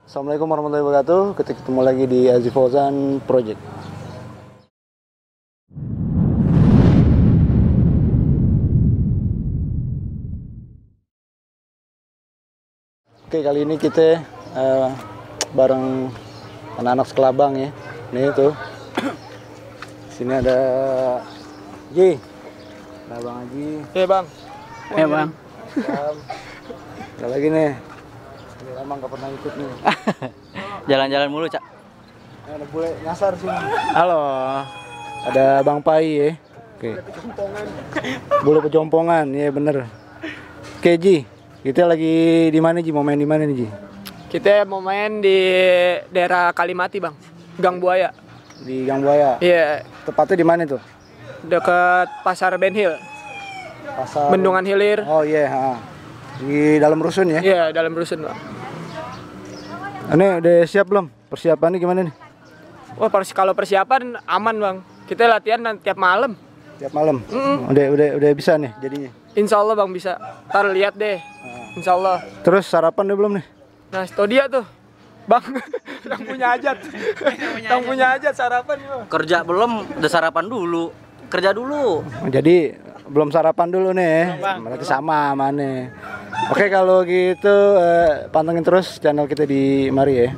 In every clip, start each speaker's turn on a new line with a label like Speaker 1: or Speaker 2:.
Speaker 1: Assalamualaikum warahmatullahi wabarakatuh. Kita ketemu lagi di Aziz Fauzan Project. Oke, kali ini kita bareng anak-anak sekelabang ya. Ini tuh. Sini ada Ji. Ada Bang Haji.
Speaker 2: Iya bang.
Speaker 3: Iya bang.
Speaker 1: Ada lagi nih. Ini emang gak pernah ikut nih.
Speaker 3: Jalan-jalan mulu, Cak.
Speaker 1: Ada bule nyasar sini.
Speaker 3: Halo.
Speaker 1: Ada Bang Pai ya. Oke. Bule pejompongan, ya bener. Oke Ji, kita lagi di mana Ji? Mau main di mana nih Ji?
Speaker 2: Kita mau main di daerah Kalimati bang, Gang Buaya.
Speaker 1: Di Gang Buaya.
Speaker 2: Iya,
Speaker 1: Tepatnya di mana tuh?
Speaker 2: dekat Pasar Ben Hill,
Speaker 1: Pasar
Speaker 2: Bendungan Hilir.
Speaker 1: Oh iya, di dalam rusun ya.
Speaker 2: Iya, dalam rusun bang.
Speaker 1: Ini udah siap belum? Persiapannya gimana nih?
Speaker 2: Wah, kalau persiapan aman bang. Kita latihan tiap malam.
Speaker 1: Tiap malam. Udah bisa nih jadinya.
Speaker 2: Insya Allah bang bisa. Ntar lihat deh. Insya Allah.
Speaker 1: Terus sarapan udah belum nih?
Speaker 2: Nah, itu dia tuh. Bang, yang punya hajat. Yang punya hajat sarapan nih bang.
Speaker 3: Kerja belum, udah sarapan dulu. Kerja dulu.
Speaker 1: Jadi belum sarapan dulu nih. Berarti sama mana. Oke, kalau gitu pantengin terus channel kita di mari ya.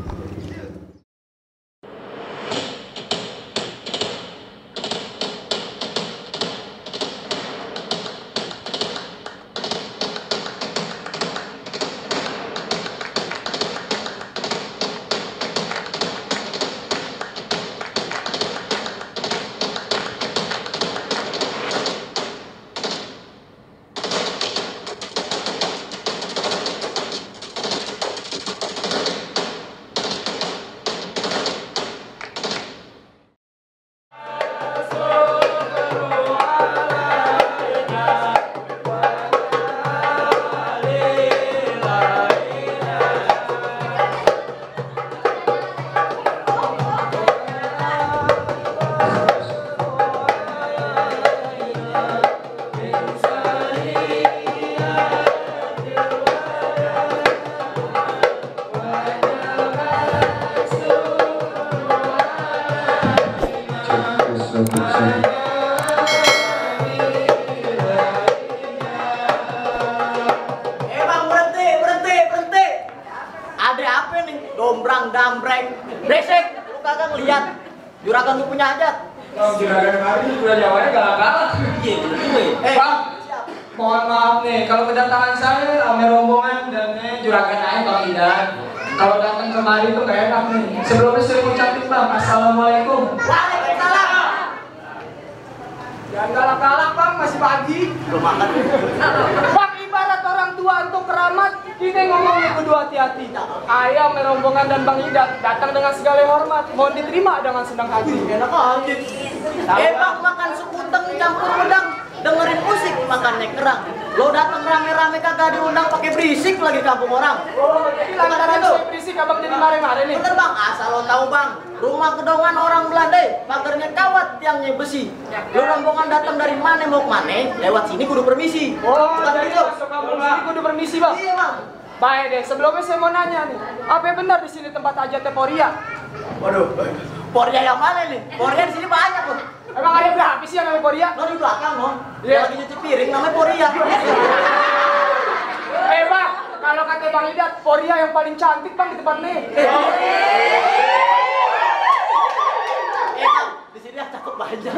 Speaker 4: Berhenti. Ada apa nih? Dombrang, dambreng, bresek. Lu kagak ngeliat juragan lu punya hajat?
Speaker 2: Juragan kali udah jawabannya galak-galak.
Speaker 4: Iya, bener.
Speaker 2: Bang, mohon maaf nih, kalau kedatangan saya rame rombongan dan juragan naik Bang Idan. Kalau datang kemari tuh gak enak nih. Sebelumnya saya ucapin bang, assalamualaikum.
Speaker 4: Waalaikumsalam.
Speaker 2: Jangan galak-galak bang, masih pagi.
Speaker 4: Belum makan.
Speaker 2: Bang, ibarat orang tua untuk keramat, kita ngomongnya kudu hati-hati. Ayah rombongan dan Bang Idan datang dengan segala hormat, mohon diterima dengan senang hati.
Speaker 4: Enak aja. Bang, makan sekuteng campur udang, dengerin musik makannya kerang. Lo datang rame-rame kagak diundang pakai berisik lagi kampung orang.
Speaker 2: Oh, jadi lantaran saya berisik abang jadi mare-mare nih.
Speaker 4: Bener bang, asal lo tahu bang, rumah gedongan orang Belanda, pagarnya kawat, tiangnya besi. Lo rombongan datang dari mana mau kemana, lewat sini kudu permisi.
Speaker 2: Oh,
Speaker 4: Bukan
Speaker 2: jadi
Speaker 4: gitu.
Speaker 2: masuk kampung sini kudu permisi bang.
Speaker 4: Iya bang.
Speaker 2: Baik deh, sebelumnya saya mau nanya nih, apa benar di sini tempat hajatnya Poria?
Speaker 4: Waduh, Poria yang mana nih? Poria di sini banyak loh.
Speaker 2: Emang ada berapa sih yang namanya Poria?
Speaker 4: Lo di belakang loh,
Speaker 2: Iya.
Speaker 4: dia lagi nyuci piring namanya Poria.
Speaker 2: Bang, kalau kata Bang Idan, Poria yang paling cantik bang di tempat nih.
Speaker 4: Bang, di sini yang cakep banyak.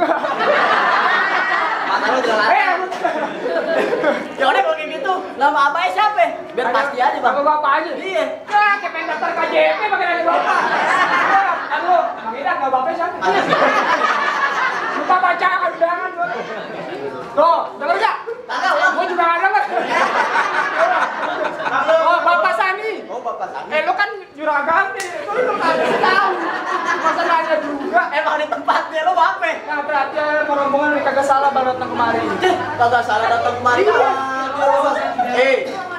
Speaker 4: Mata lo jalan. Ya udah kalau kayak gitu, nama abahnya siapa? Biar pasti aja bang.
Speaker 2: Sama bapak aja?
Speaker 4: Iya.
Speaker 2: Ya, kayak pengen daftar KJP pakai nanya bapak. Kan lo, Bang Idan nggak bapaknya siapa? Lupa baca undangan lo. Tuh, denger gak?
Speaker 4: Kagak bang.
Speaker 2: Gue juga nggak denger. Oh, Bapak Sani.
Speaker 4: Oh bapak Sani.
Speaker 2: Lo kan juragan nih, lo nggak tahu. Masa nanya juga?
Speaker 4: Emang di tempatnya lo apa?
Speaker 2: Nah, berarti rombongan ini kagak salah bang datang kemari.
Speaker 4: Kagak salah datang kemari.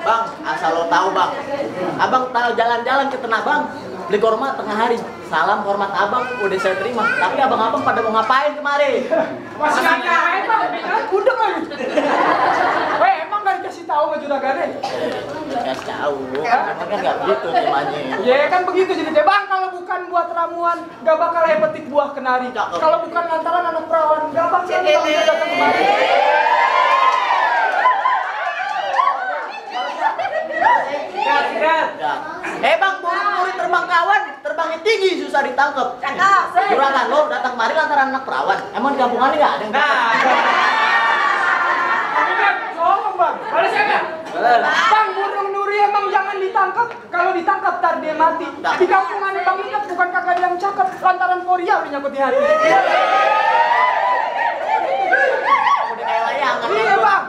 Speaker 4: Bang, asal lo tahu bang. Abang tahu jalan-jalan ke Tanah Abang, beli korma tengah hari. Salam hormat abang, udah saya terima. Tapi abang-abang pada mau ngapain kemari?
Speaker 2: Masih nanya, bang, gudeg lagi. Weh, emang gak kasih tahu sama juragannya.
Speaker 4: Kasih tahu. Emang kan nggak begitu temanya.
Speaker 2: Ya kan begitu jadi teh bang, kalau bukan buat ramuan gak bakal petik buah kenari. Kalau bukan lantaran anak perawan gak bakal bang datang kemari.
Speaker 4: Bang, murid terbang kawan, terbangnya tinggi susah ditangkap. Juragan lo datang kemari lantaran anak perawan. Emang di kampungan ini nggak ada yang
Speaker 2: Ngomong bang, boleh saya nggak? Bang, burung nuri emang jangan ditangkap. Kalau ditangkap tar dia mati. Di kampungan bang ingat bukan kakak yang cakep, lantaran Korea udah nyangkut di hati.
Speaker 4: udah kayak layangan.
Speaker 2: Iya bang.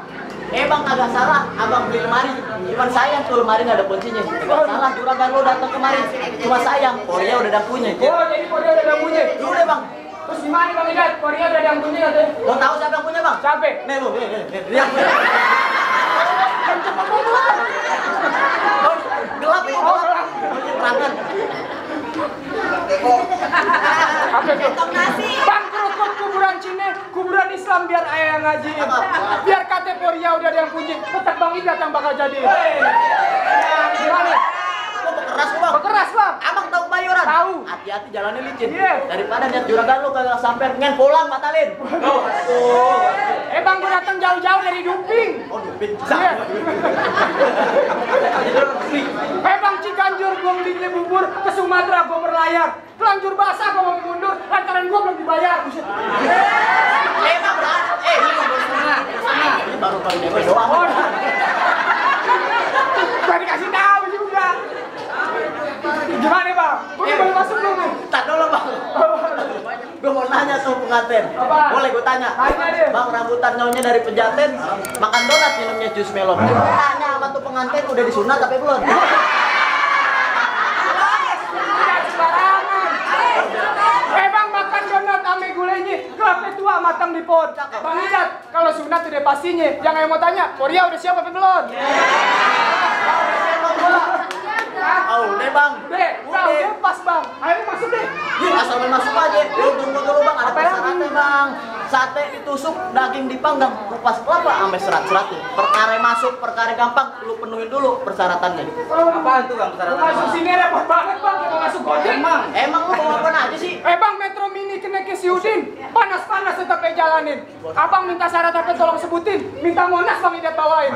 Speaker 4: Bang agak salah, abang beli lemari. Cuman sayang tuh lemari nggak ada kuncinya. Agak salah juragan lo datang kemari. Cuma sayang, Korea udah ada punya.
Speaker 2: Oh jadi Korea udah ada punya.
Speaker 4: Lu deh bang.
Speaker 2: Terus gimana bang Idat? Korea udah ada yang punya katanya.
Speaker 4: Lo tahu siapa yang punya bang?
Speaker 2: Siapa?
Speaker 4: Nih lu, nih, dia yang punya. Oh, gelap ya, gelap. Terangan.
Speaker 2: Apa itu? Bang kerukut kuburan Cina, kuburan Islam biar ayah yang ngajiin. Biar kata Korea udah ada yang punya, tetap bang Idat yang bakal jadi. Gimana?
Speaker 4: Lo bekeras lo bang.
Speaker 2: Bekeras bang.
Speaker 4: Abang tahu Bayoran?
Speaker 2: Tahu.
Speaker 4: Hati-hati jalannya licin.
Speaker 2: Iya.
Speaker 4: Daripada niat juragan lu kagak sampai pengen pulang batalin.
Speaker 2: Bang gue datang jauh-jauh dari Duping.
Speaker 4: Oh, dupin.
Speaker 2: Iya. Bang Ciganjur gue beli bubur, ke Sumatera gue berlayar. Telanjur basah gue mau mundur, lantaran gue belum dibayar.
Speaker 4: Bang, ini baru kali DP doang.
Speaker 2: Gak dikasih tahu juga. Gimana bang? Gue boleh masuk dong nih?
Speaker 4: Tak dulu bang. Gue mau nanya tuh pengantin.
Speaker 2: Apa?
Speaker 4: Boleh gue tanya?
Speaker 2: Tanya deh.
Speaker 4: Bang, rambutan nyonya dari Pejaten makan donat minumnya jus melon. Tanya sama tuh pengantin udah disunat tapi belum.
Speaker 2: Tidak sembarangan. Bang makan donat ame gulenya, kelapnya tua matang di pot. Bang Idat, kalau sunat udah pastinya. Jangan yang mau tanya, Korea udah siap apa belum?
Speaker 4: Oh, udah bang.
Speaker 2: Udah pas bang. Ayo masuk deh.
Speaker 4: Asal masuk aja. Lu tunggu dulu bang, ada persyaratan bang. Sate ditusuk, daging dipanggang, kupas kelapa sampai serat-seratnya. Perkara masuk, perkara gampang, lu penuhin dulu persyaratannya.
Speaker 3: Apaan tuh bang persyaratan?
Speaker 2: Masuk sini repot banget bang, mau masuk Gojek.
Speaker 4: Emang lu mau apa aja sih?
Speaker 2: Bang, Metro Mini kena ke si Udin. Panas-panas tetap jalanin. Abang minta syarat apa tolong sebutin. Minta Monas bang Idat bawain.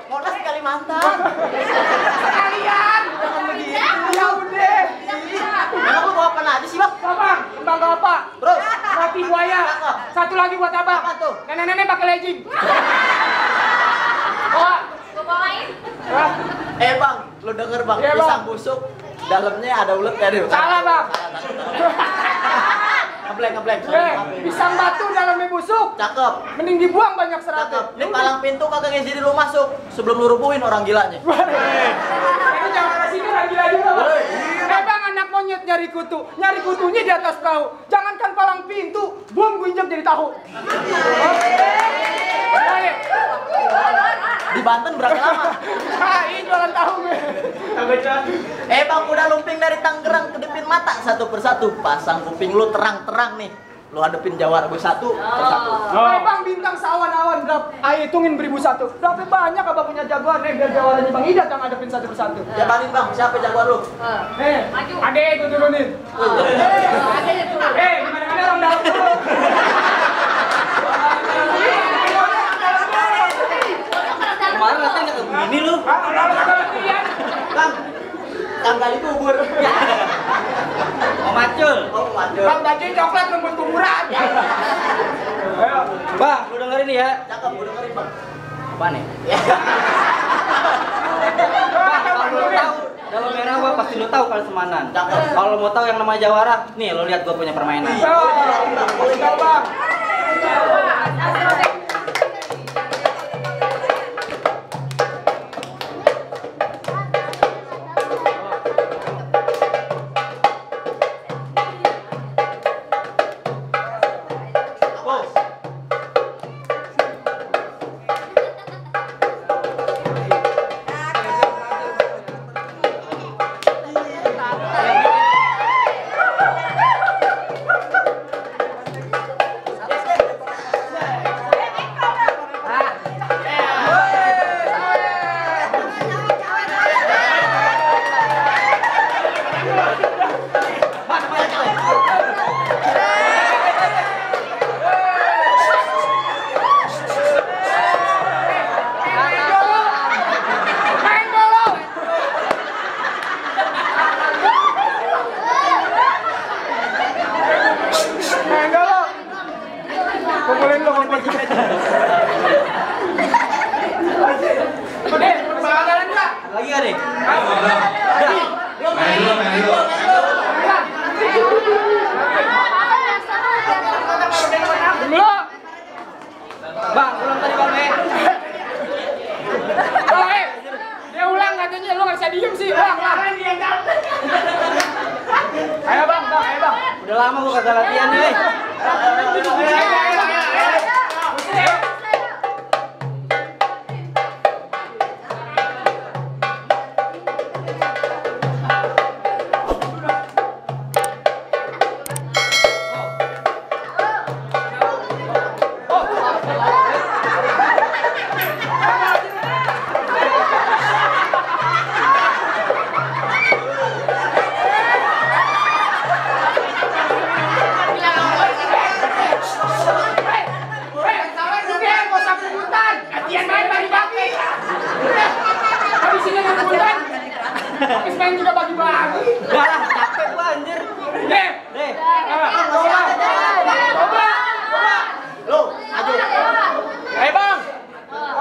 Speaker 4: Monas di Kalimantan.
Speaker 2: Sekalian.
Speaker 4: Jangan begitu.
Speaker 2: Ya udah.
Speaker 4: Emang lu mau apa aja sih bang?
Speaker 2: Bang, bang apa?
Speaker 4: Terus?
Speaker 2: Roti buaya. Satu lagi buat abang.
Speaker 4: Apa tuh?
Speaker 2: Nenek-nenek pakai legging. Oh. Hah?
Speaker 4: Bang, lu denger bang,
Speaker 2: Iya, Bang.
Speaker 4: pisang busuk, dalamnya ada uletnya deh.
Speaker 2: Salah bang.
Speaker 4: Ngeblek.
Speaker 2: Pisang batu dalamnya busuk.
Speaker 4: Cakep.
Speaker 2: Mending dibuang banyak seratnya.
Speaker 4: Cakep. Ini palang pintu kagak ngizinin lu masuk sebelum lu rubuhin orang gilanya.
Speaker 2: Ini jangan ke sini orang gila juga bang. Bang anak monyet nyari kutu. Nyari kutunya di atas perahu. Jangankan palang pintu, buang gue injak jadi tahu.
Speaker 4: Di Banten berapa lama?
Speaker 2: Ini jualan tahu gue.
Speaker 4: Bang, udah lumping dari Tangerang, kedipin mata satu persatu. Pasang kuping lu terang-terang nih. Lu hadepin jawara gue satu persatu.
Speaker 2: Bang bintang sawan-awan drop. Ayo hitungin 1001. Berapa banyak abang punya jagoan biar jawarannya Bang Idat yang hadepin satu persatu.
Speaker 4: Jabarin bang, siapa jagoan lu?
Speaker 2: Ade itu turunin. Gimana orang dalam dulu.
Speaker 3: Kemarin katanya nggak begini lu.
Speaker 4: Bang, tanggal itu kubur.
Speaker 3: Mau macul.
Speaker 4: Oh, waduh.
Speaker 2: Bang baju coklat ngebut kuburan.
Speaker 3: Bang, lu dengerin nih ya.
Speaker 4: Cakep, udah dengerin bang.
Speaker 3: Apa nih? Bang, kalau lu tahu dalam merah gua pasti lu tahu kalau semanan.
Speaker 4: Cakep.
Speaker 3: Kalau mau tahu yang namanya jawara, nih lu lihat gua punya permainan.
Speaker 2: Bang.
Speaker 4: lama gua kagak latihan nih.
Speaker 2: Habis main juga bagi-bagi.
Speaker 4: Enggak lah, capek gua anjir.
Speaker 2: Deh. Coba.
Speaker 4: Lu, maju.
Speaker 2: Bang.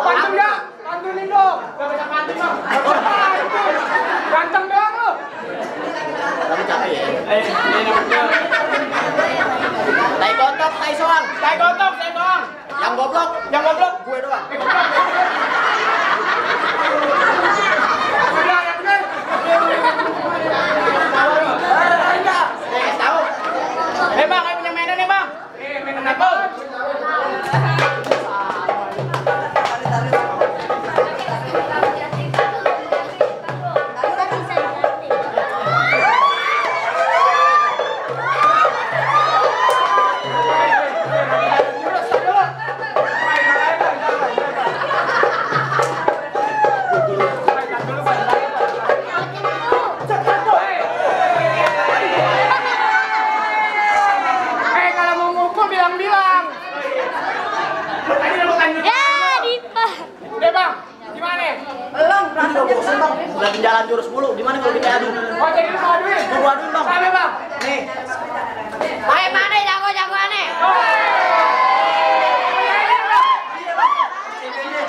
Speaker 2: Pantun enggak? Pantunin dong. Enggak bisa pantun, Bang. Ganteng doang lu.
Speaker 4: Tapi capek ya. Tai kotok, tai soang.
Speaker 2: Tai gotok.
Speaker 4: Yang goblok gue doang.
Speaker 2: Udah, yang bener.
Speaker 4: Tahu.
Speaker 2: Bang, ayo punya mainan nih, Bang. Mainan apa?
Speaker 4: Udah jalan jurus mulu, gimana kalau kita adu?
Speaker 2: Oh, jadi lu mau aduin?
Speaker 4: Mau aduin bang?
Speaker 2: Sampai bang?
Speaker 4: Nih.
Speaker 5: Ayo mana jago-jagoannya?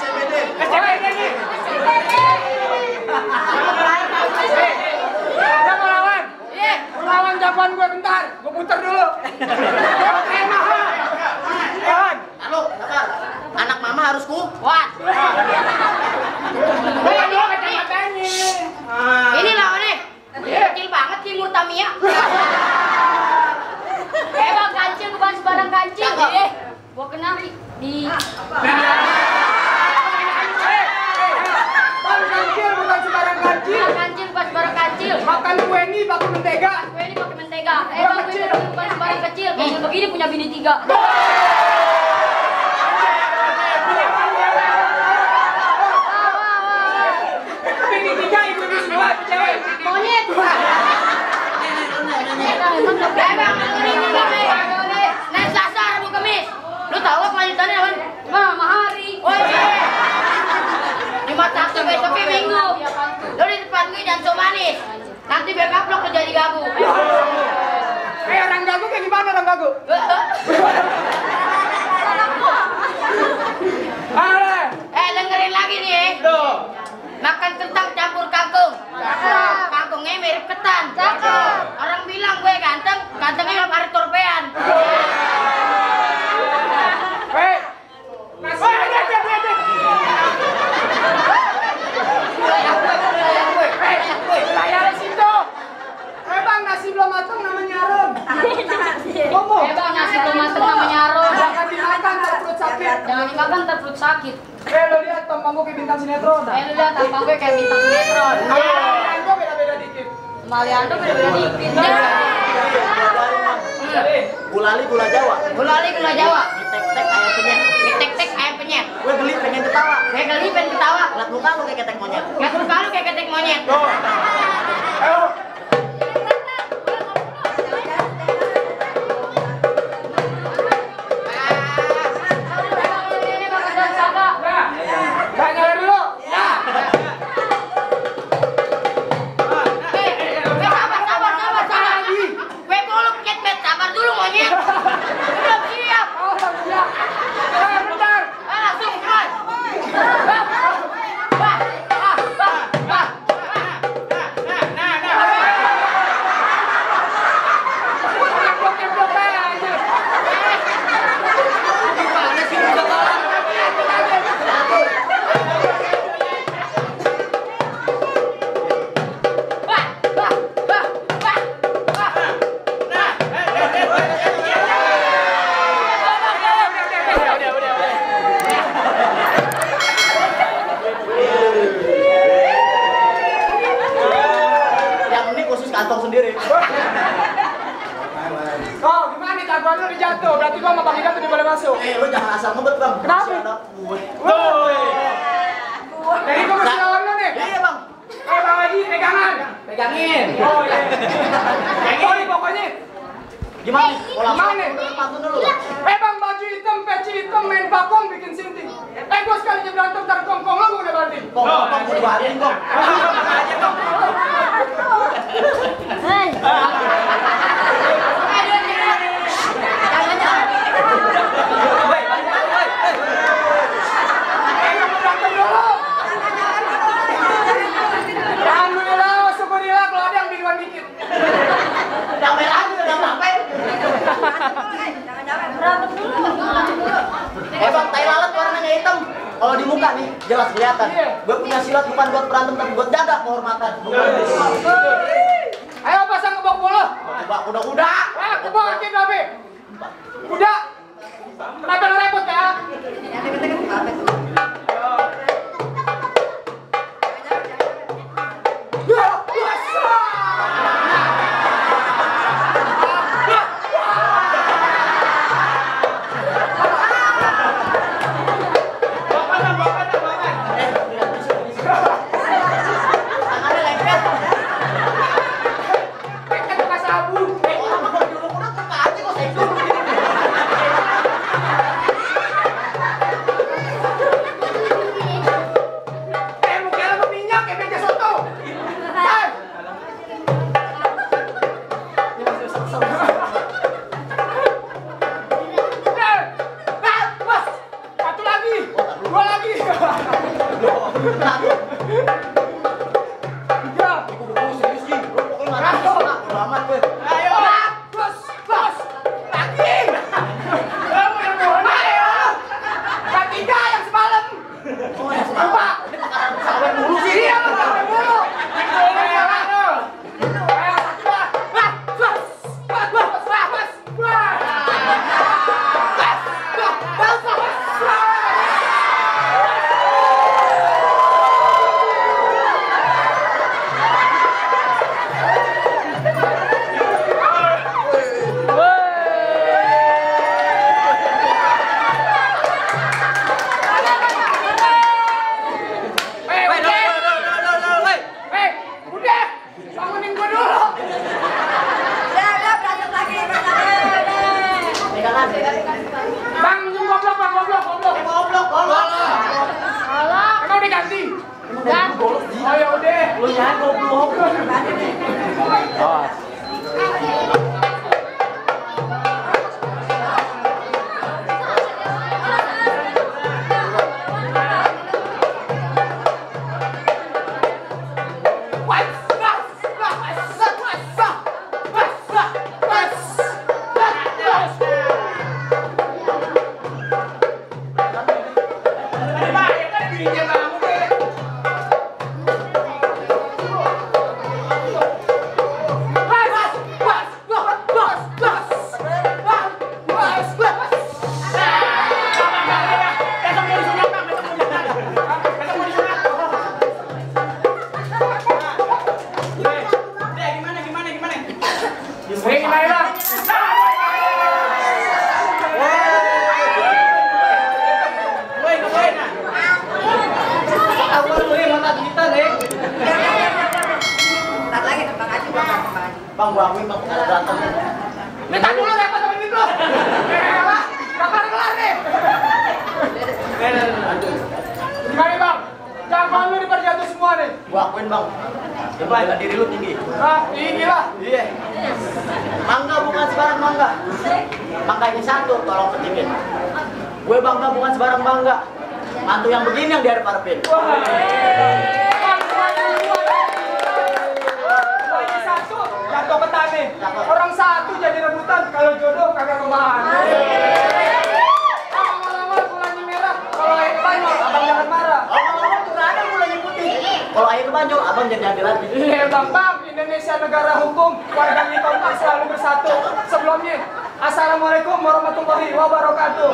Speaker 4: CBD.
Speaker 2: CBD nih. Udah mau lawan?
Speaker 5: Iya.
Speaker 2: Lawan jagoan gue bentar, gue puter dulu. Kayak mahal. Lawan.
Speaker 4: Halo, sabar. Anak mama harus
Speaker 5: Kuat. Ini lawannya. Kecil banget sih Murtamia. Bang kancil bukan sembarang kancil. Gua kenal di
Speaker 2: Bang kancil bukan sembarang kancil.
Speaker 5: kancil bukan sembarang kancil.
Speaker 2: Makan kue ini pakai mentega.
Speaker 5: Gue ini pakai mentega. Bang gue bukan sembarang kecil. Kayak begini punya bini 3.
Speaker 2: Bini 3 ibu semua cewek.
Speaker 5: Monyet. Bang naik sasar bu kemis. Lu tahu apa lanjutannya apa? Mama hari. Oh iya. Jumat Sabtu besoknya Minggu. Lu di depan gue dan so manis. Nanti biar kaplok lu jadi gagu.
Speaker 2: Orang gagu kayak gimana orang gagu?
Speaker 5: Dengerin lagi nih.
Speaker 2: Tuh.
Speaker 5: Makan kentang campur kangkung. Kangkungnya mirip ketan. Orang bilang gue ganteng, gantengnya nggak ada torpean.
Speaker 2: Nasi. Layar situ. Bang, nasi belum matang namanya arum. Ngomong.
Speaker 5: Bang, nasi belum mateng namanya arum.
Speaker 2: Jangan dimakan ntar perut sakit.
Speaker 5: Jangan dimakan ntar perut sakit.
Speaker 2: Lo lihat tampang gue kayak bintang sinetron.
Speaker 5: Lu lihat tampang gue kayak bintang sinetron.
Speaker 2: Gue beda-beda dikit.
Speaker 5: Maliando beda-beda dikit.
Speaker 4: Gulali gula Jawa.
Speaker 5: Gulali gula Jawa.
Speaker 4: Tek-tek ayam penyet.
Speaker 5: Tek-tek ayam penyet.
Speaker 4: Gue beli pengen ketawa.
Speaker 5: Gue geli pengen ketawa.
Speaker 4: Lihat muka lu kayak ketek monyet.
Speaker 5: Lihat muka lu kayak ketek monyet.
Speaker 2: Ayo.
Speaker 5: Ini bakal dan saga.
Speaker 2: Nyala dulu. Ya.
Speaker 5: Sabar. Gue belum ketmet, sabar dulu monyet. Belum siap.
Speaker 2: Oh, siap. Bentar.
Speaker 5: Langsung keluar.
Speaker 2: Blok-blok aja anjir.
Speaker 4: sendiri.
Speaker 2: Oh, gimana nih taguan lu udah jatuh? Berarti gua sama Bang Ida tuh boleh masuk.
Speaker 4: Lu jangan asal ngebet, Bang.
Speaker 2: Kenapa?
Speaker 4: Masih ada gue.
Speaker 2: Jadi gua mesti lawan lu nih.
Speaker 4: Iya, Bang.
Speaker 2: Bang Haji, pegangan. Pegangin. Oh iya. Oh iya pokoknya.
Speaker 4: Gimana nih?
Speaker 2: Gimana nih?
Speaker 4: Pantun dulu.
Speaker 2: Bang baju hitam, peci hitam, main bakong bikin sinting. Gua sekalinya berantem ntar kongkong lu udah banting.
Speaker 4: Kok udah banting, Bang?
Speaker 2: Berantem dulu. Alhamdulillah, syukurillah kalau ada yang biduan dikit.
Speaker 4: Yang merah aja udah sampai. Bang, tai lalat warnanya hitam. Kalau di muka nih jelas kelihatan. Gue punya silat bukan buat berantem tapi buat jaga kehormatan.
Speaker 2: Ayo pasang kebok bola.
Speaker 4: Udah.
Speaker 2: Kebok aja Babe. Udah. Kenapa lu repot ya?
Speaker 4: Bang, gua akuin bang, ada berantem.
Speaker 2: Minta dulu repot sama duit lu. Elah, kapan kelar nih? Gimana bang? Jagoan lu daripada jatuh semua nih.
Speaker 4: Gua akuin bang, coba ya diri lu tinggi.
Speaker 2: Ah, tinggi lah.
Speaker 4: Iya. Mangga bukan sebarang mangga. Mangganya satu, tolong petikin. Gue bangga bukan sebarang bangga. Mantu yang begini yang diharap-harapin.
Speaker 2: Jatuh petani, orang satu jadi rebutan, kalau jodoh kagak kemana. Lama-lama bulannya merah, kalau air kebanjol, abang jangan marah.
Speaker 4: Lama-lama tuh gak ada mulanya putih. Kalau air kebanjol, abang jadi ambil lagi.
Speaker 2: Iya bang, Indonesia negara hukum, warganya kompak selalu bersatu. Sebelumnya, Assalamualaikum warahmatullahi wabarakatuh.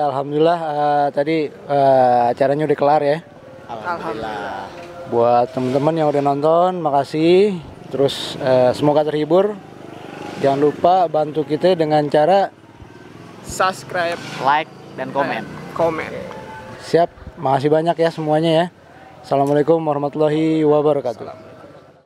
Speaker 1: alhamdulillah tadi acaranya udah kelar ya.
Speaker 4: Alhamdulillah.
Speaker 1: Buat teman-teman yang udah nonton, makasih. Terus semoga terhibur. Jangan lupa bantu kita dengan cara
Speaker 2: Subscribe,
Speaker 4: Like dan komen.
Speaker 2: komen.
Speaker 1: siap. Makasih banyak ya semuanya ya. Assalamualaikum warahmatullahi wabarakatuh.